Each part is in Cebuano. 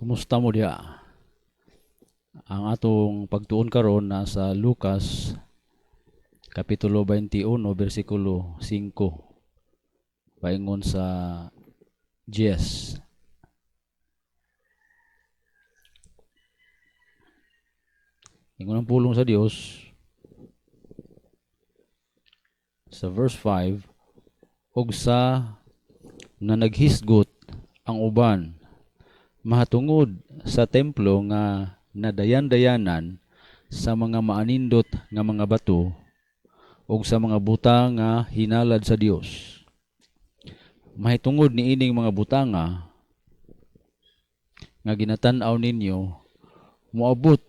Kumusta mo diha? Ang atong pagtuon karon nasa Lucas kapitulo 21 bersikulo 5 paingon sa 10. Ingon ang pulong sa Dios sa verse 5, ug sa na naghisgot ang uban mahatungod sa templo nga nadayan-dayanan sa mga maanindot nga mga bato ug sa mga butang nga hinalad sa Dios. Mahitungod niining mga butanga nga ginatan-aw ninyo, moabot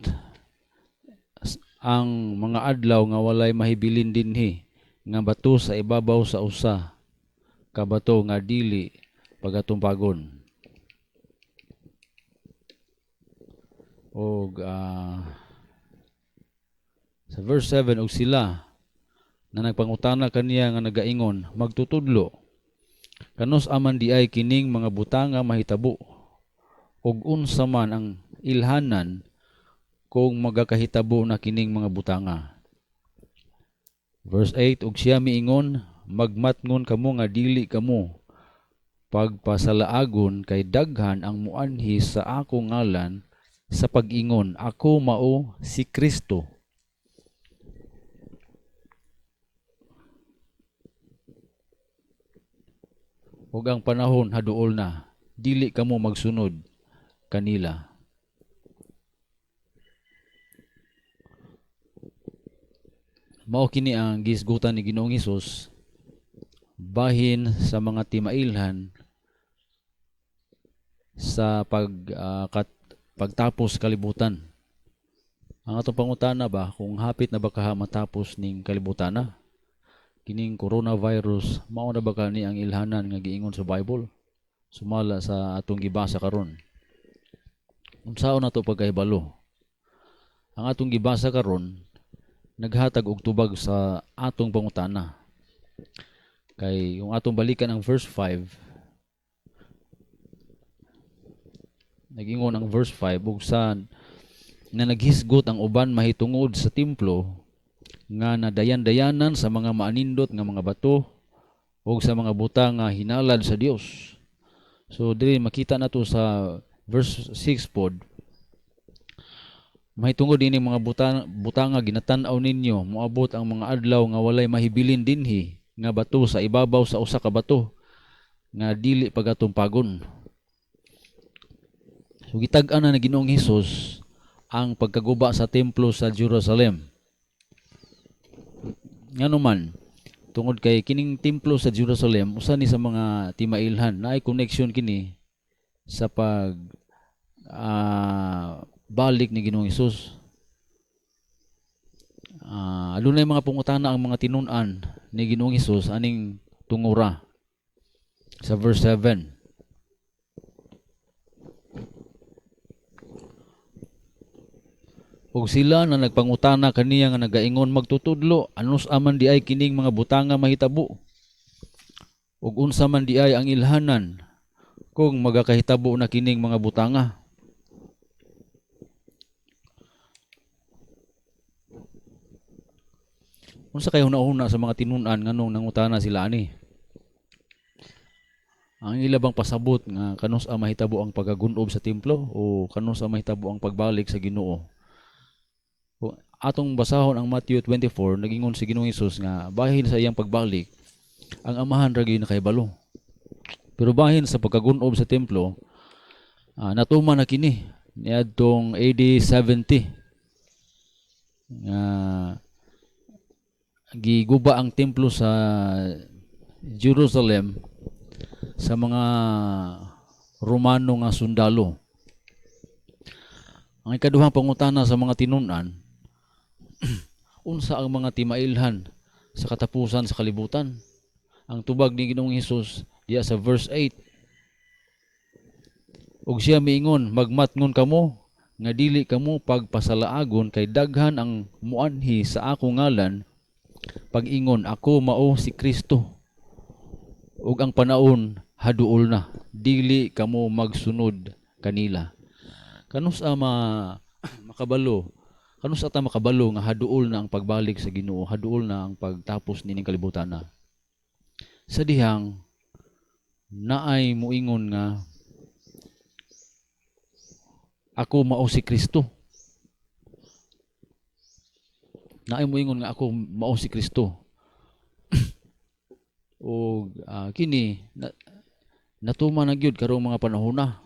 ang mga adlaw nga walay mahibilin dinhi nga bato sa ibabaw sa usa ka bato nga dili pagatumpagon. Og sa verse 7, og sila na nagpangutana kaniya nga nagaingon, "Magtutudlo, kanus aman di ay kining mga butanga mahitabo, ug unsa man ang ilhanan kung magakahitabo na kining mga butanga?" Verse 8, ug siya miingon, "Magmatngon kamo nga dili kamo pagpasalaagon, kay daghan ang muanhi sa akong ngalan sa pag-ingon, 'Ako mao si Kristo.'" Ug ang panahon haduol na, dili kamo magsunod kanila. Mao kini ang gihisgutan ni Ginoong Hesus bahin sa mga timailhan sa pagtapos kalibutan. Ang atong pangutana ba kung hapit na ba kaha matapos ning kalibutan na? Kining coronavirus, mao na ba kani ang ilhanan nga giingon sa Bible? Sumala sa atong gibasa karon. Unsaon nato pagkahibalo? Ang atong gibasa karon naghatag og tubag sa atong pangutana. Kay kung atong balikan ang verse 5, nagingon ang verse 5, ug sa na naghisgot ang uban mahitungod sa templo nga nadayan-dayanan sa mga maanindot nga mga bato ug sa mga butang nga hinalad sa Dios. So diri makita nato sa verse 6 pod, mahitungod ini mga butanga ginatan-aw ninyo, moabot ang mga adlaw nga walay mahibilin dinhi nga bato sa ibabaw sa usa ka bato nga dili pagatumpagon. So gitag-an na ni Ginoong Hesus ang pagkaguba sa templo sa Jerusalem. Ngano man, tungod kay kining templo sa Jerusalem usa ni sa mga timailhan, naay connection kini sa pag balik ni Ginoong Hesus. Adunay mga pangutana ang mga tinun-an ni Ginoong Hesus aning tungura sa verse 7. Ug sila na nagpangutana kaniya nga nagaingon, "Magtutudlo, anus aman di ay kining mga butanga mahitabo? Ug unsa man di ay ang ilhanan kung magakahitabo na kining mga butanga?" Unsa kay hunahuna sa mga tinun-an nganong nangutana sila ani? Ang ila bang pasabot nga kanus ang mahitabo ang pagkagunob sa templo o kanus ang mahitabo ang pagbalik sa Ginoo? Kung atong basahon ang Matthew 24, nagingon si Ginoong Hesus nga bahin sa iyang pagbalik, ang amahan ra gyud nakahibalo. Pero bahin sa pagkagunob sa templo, natuman na kini niadtong AD 70 nga giguba ang templo sa Jerusalem sa mga Romano nga sundalo. Ang ikaduhang pangutana sa mga tinun-an, unsa ang mga timailhan sa katapusan sa kalibutan? Ang tubag ni Ginoong Hesus diya sa verse 8. Ug siya miingon, "Magmatngon kamo nga dili kamo pagpasalaagon, kay daghan ang muanhi sa akong ngalan pag-ingon, 'Ako mao si Kristo.' Ug ang panahon haduol na, dili kamo magsunod kanila." Kanus-a ma makabalo? Kanus-a ta makabalo nga haduol na ang pagbalik sa Ginoo, haduol na ang pagtapos nining kalibutan na? Sa dihang naay muingon nga ako mao si Kristo. Naay muingon nga ako mao si Kristo. O kini na, natuman na gyud karong mga panahon na.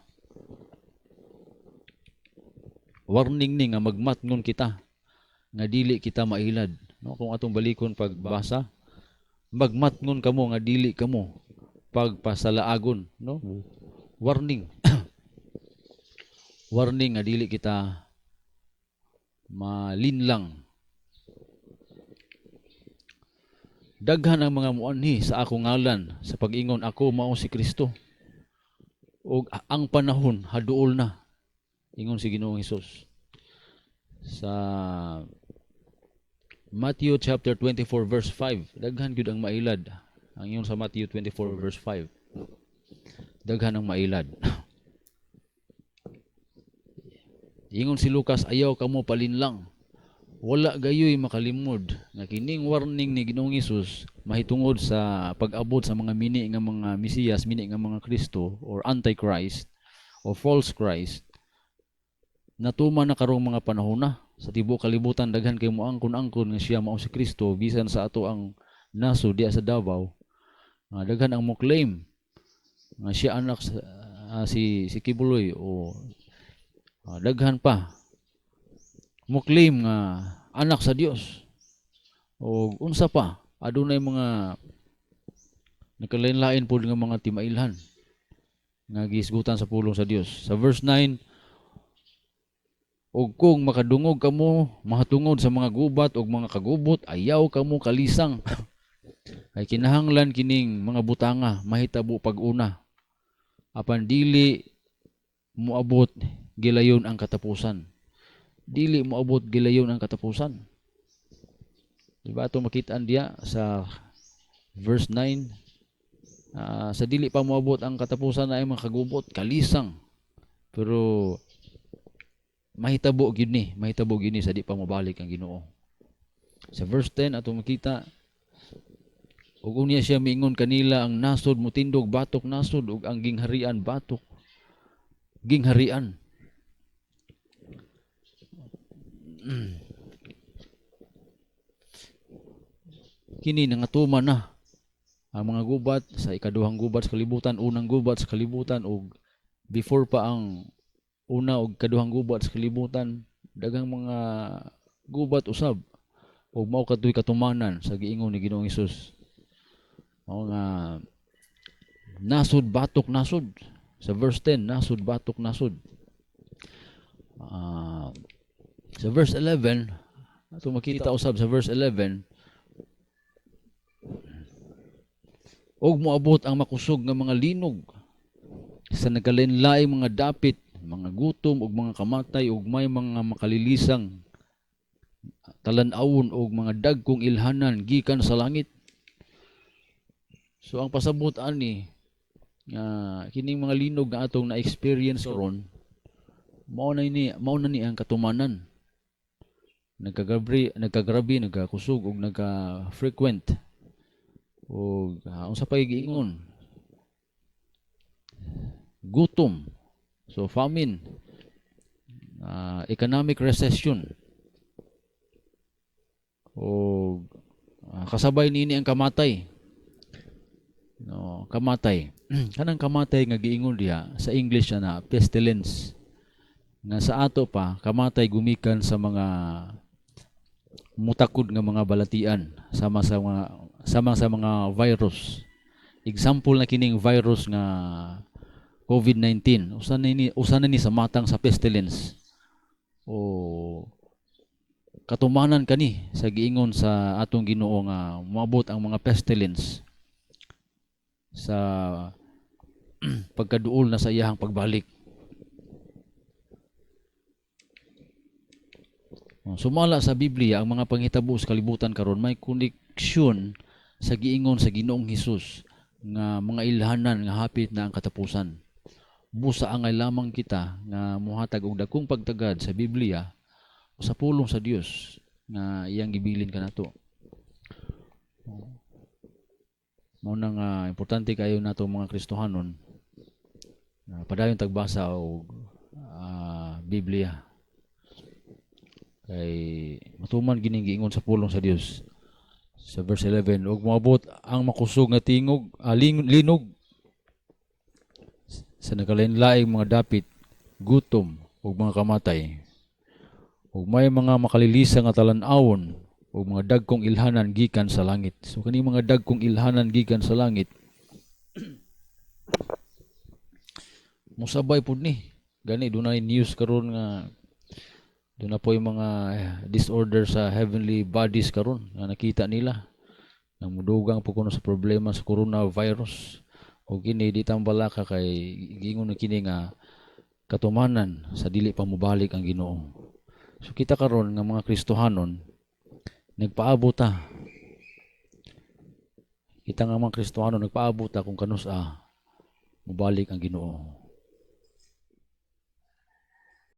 Warning ni nga magmatngon kita nga dili kita mailad, no? Kung atong balikon pagbasa, magmatngon kamo nga dili kamo pagpasalaagon, no? Warning, warning nga dili kita malinlang. Daghan ang mga muanhi sa akong ngalan sa pag-ingon, "Ako mao si Kristo," ug "Ang panahon haduol na," ingon si Ginoong Hesus. Sa Matthew chapter 24 verse 5, daghan gyud ang mailad. Ang ingon sa Matthew 24 verse 5, daghan ang mailad. Ingon si Lucas, "Ayaw kamo palinlang." Wala gayoy makalimod nga kining warning ni Ginoong Hesus mahitungod sa pag-abot sa mga mini nga mga Mesiyas, mini nga mga Kristo or Antichrist or false Christ, natuman na karong mga panahon na. Sa tibuok kalibutan, daghan kay moangkon-angkon nga siya mao si Kristo, bisan sa ato ang nasod diya sa Davao. Daghan ang mo claim nga siya anak sa, si si Quiboloy o daghan pa mo claim nga anak sa Dios o unsa pa. Adunay mga nakalain-lain pod nga mga timailhan nga gihisgutan sa pulong sa Dios. Sa verse 9, "Ug kung makadungog kamo mahatungod sa mga gubat ug mga kagubot, ayaw kamo kalisang. Kay kinahanglan kining mga butanga mahitabo pag-una, apan dili moabot gilayon ang katapusan." Dili moabot gilayon ang katapusan. Di ba ato makitaan diya sa verse 9, sa dili pa moabot ang katapusan ay mga kagubot, kalisang. Pero mahitabo gyud ni, mahitabo gyud ni sa di pa mobalik ang Ginoo. Sa verse 10 ato makita, "Ug unya siya miingon kanila, ang nasod motindog batok nasod ug ang gingharian batok gingharian." Kini nangatuman na ang mga gubat sa ikaduhang gubat sa kalibutan, unang gubat sa kalibutan, ug before pa ang una og kaduhang gubat sa kalibutan, daghang mga gubat usab, ug mao kadtoy katumanan sa giingon ni Ginoong Hesus. Mao nga nasod batok nasod. Sa verse 10, nasod batok nasod. Sa verse 11, ato makita usab sa verse 11, "Ug moabot ang makusog nga mga linog sa nagkalainlaing mga dapit, mga gutom ug mga kamatay, ug may mga makalilisang talan-awon ug mga dagkong ilhanan gikan sa langit." So ang pasabot ani nga kining mga linog nga atong na-experience karon, mao na ni ang katumanan. Nagkagabi, nagkagrabe, nagkakusog ug nagka-frequent. Ug unsa pa giingon? Gutom. So famine, economic recession, o kasabay nini ang kamatay. No, kamatay. Kanang kamatay nga giingon diha sa English na pestilence. Nga sa ato pa, kamatay gumikan sa mga mutakod nga mga balatian sama sa mga virus. Example na kining virus nga COVID-19. Usa na ni sa matang sa pestilence. O katumanan kani sa giingon sa atong Ginoo nga moabot ang mga pestilence sa pagkaduol na sa iyahang pagbalik. Sumala sa Biblia, ang mga panghitabo sa kalibutan karon may koneksyon sa giingon sa Ginoong Hesus nga mga ilhanan nga hapit na ang katapusan. Busa angay lamang kita nga muhatag og dagkong pagtagad sa Biblia o sa pulong sa Dios nga iyang gibilin kanato. Mao na nga importante kayo nato mga Kristohanon na padayon tagbasa og Biblia kay matuman gining giingon sa pulong sa Dios sa verse 11, "Ug moabot ang makusog nga tingog, linog sa nagkalain-laing mga dapit, gutom ug mga kamatay, ug may mga makalilisa nga talan-awon ug mga dagkong ilhanan gikan sa langit." So kani mga dagkong ilhanan gikan sa langit mosabay pud ni. Gani dunay news karon nga duna poy mga disorder sa heavenly bodies karon nga nakita nila nga mudugang po kuno sa problema sa coronavirus. O kini di tambalaka kay giingon na kini nga katumanan sa dili pa mobalik ang Ginoo. So kita karon nga mga Kristohanon nagpaabot ta. Kita nga mga Kristohanon nagpaabot ta kung kanus-a mobalik ang Ginoo.